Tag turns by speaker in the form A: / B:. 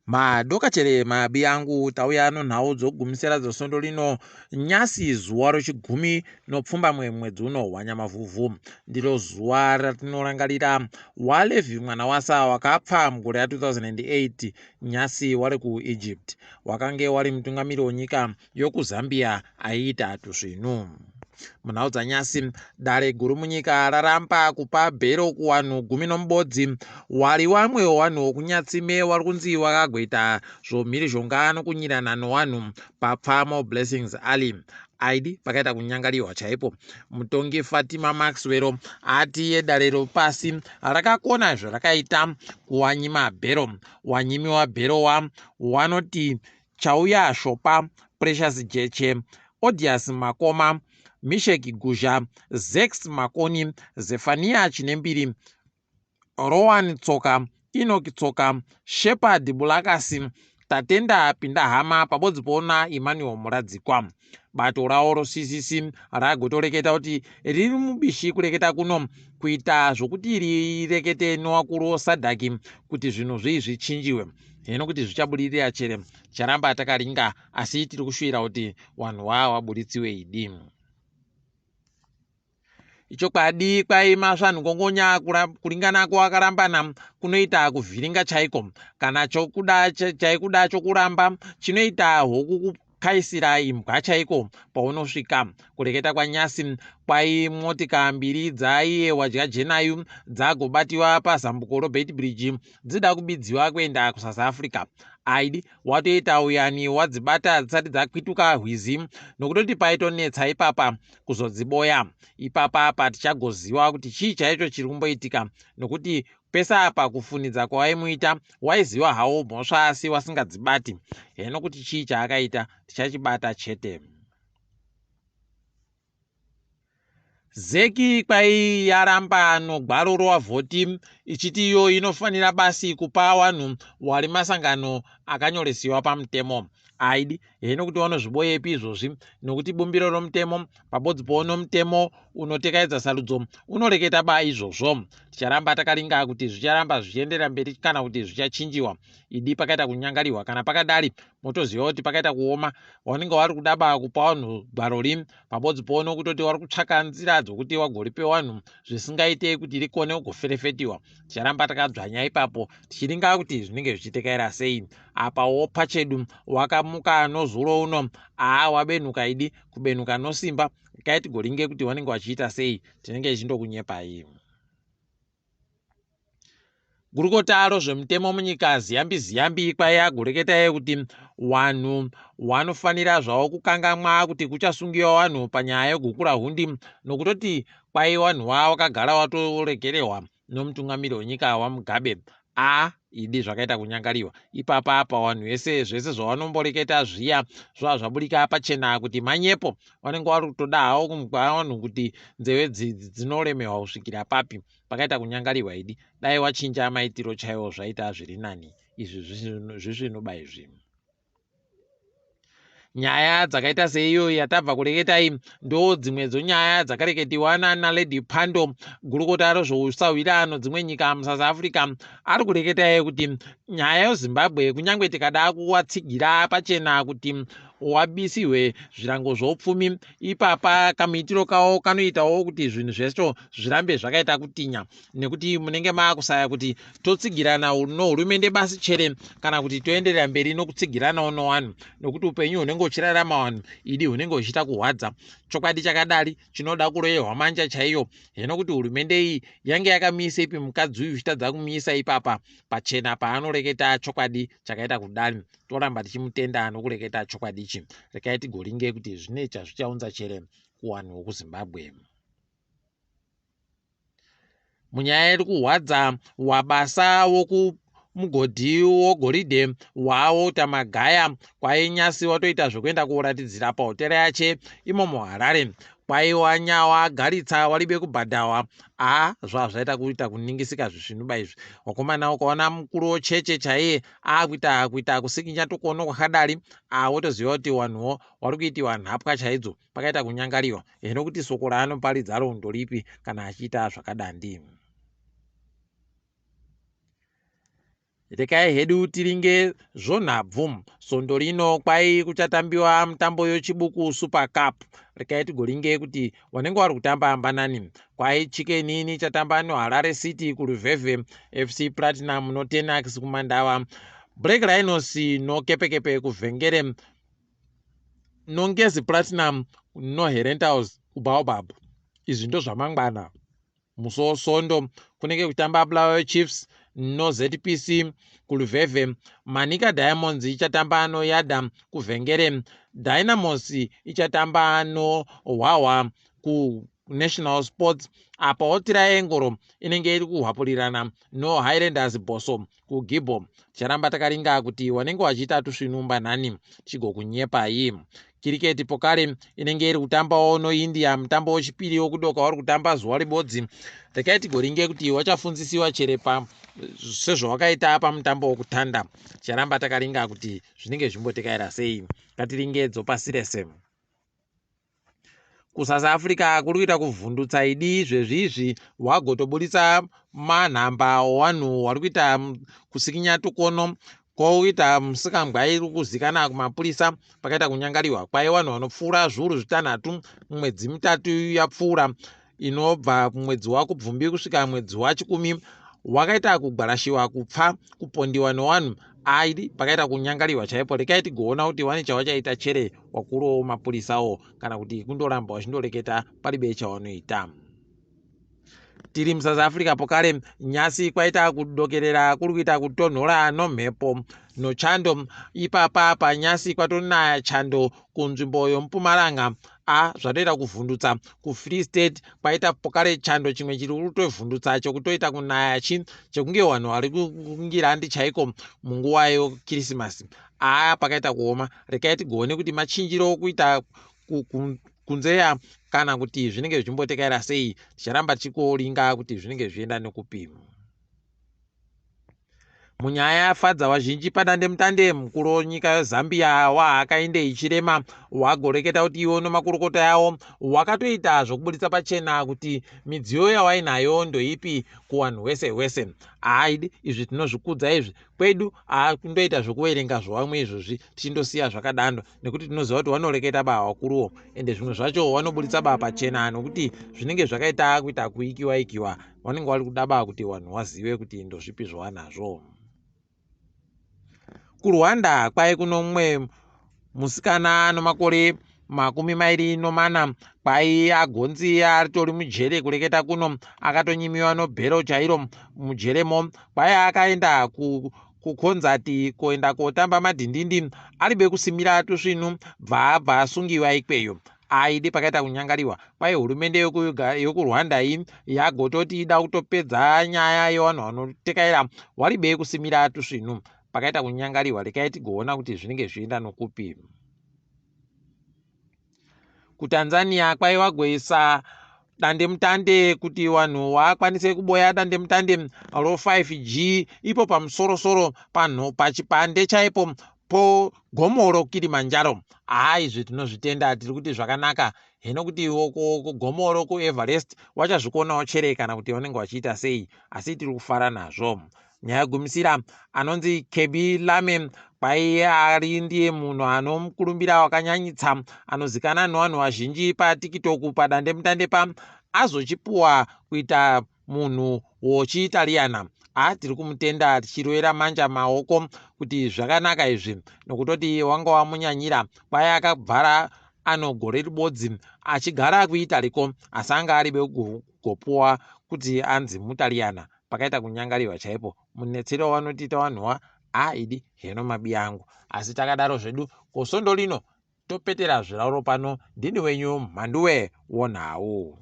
A: Madokachere mabi angu tauya nonhau dzokugumisira dzesvondo rino nyasi zuva rechigumi nopfumbamwe mwedzi uno waNyamavhuvhu. Ndiro zuva ratinorangarira waLevhi mwana waSa wakapfa mugore ra2008 nyasi wari kuEgypt. Wakange wari mutungamiri wenyika yokuZambia aiita tusvinu. Munhau dzanyasi, dare guru munyika raramba kupa bhero kuwanhu gumi nomubodzi wari wamwe wewanhu wokunyatsime wari kunzi wakagoita zvomhirizhonga nokunyirana nowanhu papfamo Blessings Ali. Aidi pakaita kunyangariwa chaipo. Mutongi Fatima Maxwell ati yedare ropasi rakakona zvarakaita kuwanyima bhero. Wanyimiwa bhero wa wanoti Chauya Shopa, Precious Jeche, Odious Makoma, Mishek Guzha, Zex Makoni, Zephania Chinembiri, Rowan Tsoka, Enoch Tsoka, Shepherd Bulakasi, Tatenda Pindahama pabodzi poona Emmanuel Muradzikwa. Bato rawo roCCC ragotoreketa kuti riri mubishi kureketa kuno kuita zvokuti rirekete newakuru oSADC kuti zvinhu zvii zvichinjiwe. Hino kuti zvichabudirira chere ticharamba takaringa asi tiri kushuwira kuti wanhu wa waburitsiwe idi. Ichokwadi kwai masvanhongongonya kuringana kwawakarambana kunoita kuvhiringa chaiko. Kana chokuda chaikuda chokuramba chinoita hokukukaisira imbwa chaiko paunosvika. Kureketa kwaNyasi kwai motika mbiri dzaiye Wadyajenayu dzagobatiwa pazambuko roBeitbridge dzida kubidziwa kuenda kuSouth Africa. Aidi watoita uyani wadzibata dzisati dzakwituka hwizi nokutoti paitonetsa ipapa kuzodziboya. Ipapa apa tichagoziva kuti chii chaicho chiri kumboitika nokuti pese apa kufunidza kwawaimuita waiziva hawo mhosva asi wasingadzibati. Heno kuti chii chaakaita tichachibata chete. Zec kwai yaramba nogwaro rowavhoti ichiti iyo inofanira basi kupa wanhu wari masangano akanyoresiwa pamutemo. Aidi heno kuti wanozviboyepi izvozvi nokuti bumbiro romutemo pabodzi poono mutemo unotekaidza sarudzo unoreketa ba izvozvo. Ticharamba takaringa kuti zvicharamba zvichienderera mberi kana kuti zvichachinjiwa. Idi pakaita kunyangariwa kana pakadari motoziva kuti pakaita kuoma wanenge wari kuda ba kupa wanhu gwaro rim pabodzi pono kutoti wari kutsvaka nzira dzokuti wagoripe wanhu zvisingaite kuti rikone kugoferefetiwa. Ticharamba takadzvanya ipapo tichiringa kuti zvinenge zvichitekaira sei. Apa wo pachedu wakamuka nozuro uno aa wabenuka idi kubenuka nosimba kai tigoringe kuti wanenge wachiita sei tinenge tichindokunyepai. Gurukota rozvemutemo munyika Ziyambi Ziyambi kwaiya agoreketa iye kuti wanhu wanofanira zvawo kukangamwa kuti kuchasungiwa wanhu panyaya yegukurahundi nokutoti kwai wanhu wa wakagara watoregerehwa nomutungamiri wenyika waMugabe. A idi zvakaita kunyangariwa ipapa apa wanhu vese zvese zvawanomboreketa zviya zvava zvaburika pachena kuti manyepo vanenge vari kutoda hawo kumugwa wanhu kuti nzeve dzinoremewa kusvikira papi. Pakaita kunyangarirwa idi dai wachinja maitiro chaiwo zvaita zviri nani izvi zvisvinoba izvi. Nyaya dzakaita seiyo yatabva kureketa iyi ndo dzimwe dzonyaya dzakareketiwa nana Lady Pando gurukota rezvousahwira dzimwe nyika muSouth Africa ari kureketa iye kuti nyaya yeZimbabwe kunyange tikada kuwatsigira pachena kuti wabisihwe zvirango zvoupfumi ipapa kamuitiro kawo kanoitawo kuti zvinhu zvecho zvirambe zvakaita kutinya nekuti munenge maakusaya kuti totsigirana nohurumende basi chere kana kuti toenderera mberi nokutsigiranawo nowanhu nokuti upenyu hunenge huchirarama wanhu idi hunenge huchiita kuhwadza. Chokwadi chakadari chinoda kuroyehwa manja chaiyo heno kuti hurumende iyi yange yakamiisepi mukadzi uyu ichitadza kumuisa ipapa pachena paanoreketa chokwadi chakaita kudari. Toramba tichimutenda nokureketa chokwadi ichi. Rekai tigoringe kuti zvine chazvichaunza chere kuwanhu vokuZimbabwe. Munyaya iri kuhwadza wabasa wokumugodhi wogoridhe waWalter Magaya kwainyasi watoita zvekuenda koratidzira pahotera yache imo muHarare kwaiwa nyawa garitsa waribe kubhadhawa a zvazvaita kuita kuningisika zvisvinuba izvi wakomana ukaona mukuru wecheche chaiye akuita kuita kusikinya tukono kwakadari a wotoziva kuti wanhuwo wari kuitiwa nhapwa chaidzo pakaita kunyangariwa heno kuti soko raanoparidzaro ndoripi kana achiita zvakadandi. Rekai hedu tiringe zvonhabvu. Svondo rino kwai kuchatambiwa mutambo yoChibuku Super Cup. Rekai tigoringe kuti wanenge wari kutamba mbanani. Kwai Chicken Inn ichatamba noHarare City kuLuvhevhe, FC Platinum noTenax kuMandawa, Black Rhinos noKepekepe kuVhengere, noNgezi Platinum noHerentals kuBaobab. Izvi ndozvamangwana. Musi woSondo kunenge kuchitamba Bulawayo Chiefs noZPC kuLuvhevhe, Manica Diamonds ichatamba noYada kuVhengere, Dynamos ichatamba noHwahwa kuNational Sports, apawo Triangle inenge iri kuhwapurirana noHighlanders Bosso kuGibbo. Ticharamba takaringa kuti wanenge wachiita tusvinu mbanhani tichigokunyepai. Kiriketi pokare inenge iri kutambawo noIndia mutambo wechipiri wokudoka wari kutamba zuva ribodzi. Rekai tigoringe kuti wachafunzisiwa cherepa sezvawakaita pamutambo wokutanda. Ticharamba takaringa kuti zvinenge zvimbotekaira sei. Ngatiringe dzopasi rese. KuSouth Africa kuri kuita kuvhundutsa idi izvezvi izvi wagotoburitsa manhamba owanhu wari kuita kusikinya tukono kwoita musikambwa iri kuzikana kumapurisa pakaita kunyangariwa kwai vanhu vanopfuura zviuru zvitanhatu mumwedzi mitatu yapfuura inobva kumwedzi wakubvumbi kusvika mwedzi wachikumi wakaita kugwarashiwa kupfa kupondiwa newanhu aidi pakaita kunyangariwa chaipo. Rekai tigoona kuti wane chawachaita chere wakurowo mapurisawo kana kuti kundoramba wachindoreketa paribe chawanoita. Tiri muSouth Africa pokare nyasi kwaita kudokerera kuri kuita kutonhora nomhepo nochando. Ipapa panyasi kwatonaya chando kunzvimbo yoMpumalanga. A zvatoita kuvhundutsa kuFree State kwaita pokare chando chimwe chiri kutovhundutsa chokutoita kunaya chi chekunge vanhu vari kungirandi chaiko munguva yekirisimasi. Aa pakaita kuoma. Rekai tigoone kuti machinjiro okuita kunzeya kana kuti zvinenge zvichimbotekaira sei. Ticharamba tichikoringa kuti zvinenge zvichienda nekupi. Munyaya yafadza vazhinji padandemutande, mukuru wenyika yeZambia waHakainde Hichilema wagoreketa kuti iwo nemakurukota yawo wakatoita zvokuburitsa pachena kuti midziyo yawainayo ndoipi kuwanhu hwese hwese. Haidi izvi, tinozvikudza izvi kwedu hakundoita zvokuverenga zvovamwe izvozvi tichindosiya zvakadando nekuti tinoziva kuti vanoreketa baa vakuruwo ende zvimwe zvacho vanoburitsa baa pachena nokuti zvinenge zvakaita kuita kuikiwa ikiwa vanenge vari kuda baa kuti vanhu vazive kuti ndozvipi zvavanazvo. KuRwanda kwai kuno mumwe musikana anomakore 24 kwai agonzi aritori mujere kureketa kuno akatonyimiwa nobhero chairo mujeremo kwai akaenda kukonzati kuenda kotamba madhindindi aribe kusimira tusvinu bva abva asungiwa ikweyo. Aidi pakaita kunyangariwa kwai hurumende yokuRwanda iyi yagototi ida kutopedza nyaya yevanhu vanotekaira waribe kusimira tusvinu. Pakaita kunyangariwa. Rekai tigoona kuti zvinenge zvichienda nokupi. KuTanzania kwai vagoisa dandemutande kuti vanhu vakwanise kuboya dandemutande ro5G ipo pamusorosoro panhu pachipande chaipo pogomo roKilimanjaro. Haa izvi tinozvitenda, tiri kuti zvakanaka hino kuti kugomo rokuEverest wachazvikonawo chere kana kuti vanenge vachiita sei, asi tiri kufara nazvo. Nyaya yegumisira anonzi Kebi Lame kwai ari ndiye munhu anomukurumbira wakanyanyitsa anozikana nevanhu vazhinji paTiktok padandemutande pa azochipuwa kuita munhu wochiitaliyana. A tiri kumutenda tichirovera manja maoko kuti zvakanaka izvi nokutoti wanga wamunyanyira kwai akabvara ano gore ribodzi achigara kuitaliko asi anga aribe kugopuwa kuti anzi mutaliyana. Pakaita kunyangariwa chaipo munetsero wanotiita vanhuwa aidi heno mabi angu, asi takadaro zvedu kosondo lino topetera zvirauro pano. Ndini wenyu Mhanduwe wonhau.